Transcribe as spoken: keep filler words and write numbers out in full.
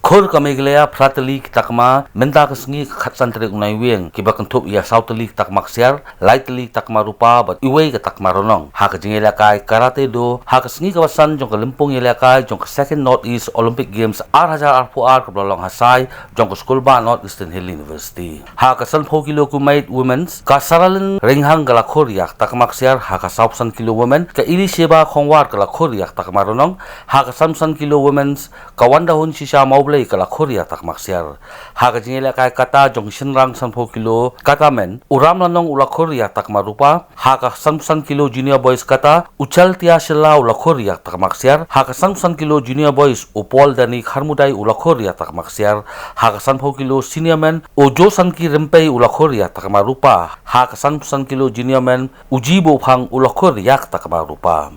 Khur ka Meghalaya phra tylli ki takma mynta ka sngi ka khatsan tarik u Naiwieng, kiba kynthup ïa saw tylli ki takma ksiar, lai tylli ki takma rupa bad iwei ka takma rnong ha ka jingïalehkai Karate Do ha ka sngi kaba san jong ka lympung ïalehkai jong ka Second North East Olympic Games ar hajar arphew ar kaba la long ha Sai jong ka skulbah North Eastern Hill University. Ha ka sanphew kilo kumait women's, ka Saralin Rynghang ka la khur ïa ka takma ksiar, ha ka sawphew san kilo women, ka Elisheba Khongwar ka la khur ïa ka takma rnong, ha ka sanphew san kilo women's, ka Wandahun Shisha Mawblei ka la khur ïa ka takma ksiar. Ha ka jingïalehkai kata jong ki shynrang sanphew kilo kata men, u Ramlanong u la khur ïa ka takma rupa, ha ka sanphew san kilo junior boys kata, u Chaltia Shylla u la khur ïa ka takma ksiar, ha ka sanphew san kilo junior boys, u Paul Dani Kharmudai u la khur ïa ka takma ksiar, ha ka sanphew kilo senior men, u Josanki Rympei u la khur ïa ka takma rupa, ha ka sanphew san kilo junior men, u Ji Bophang u la khur ïa ka takma rupa.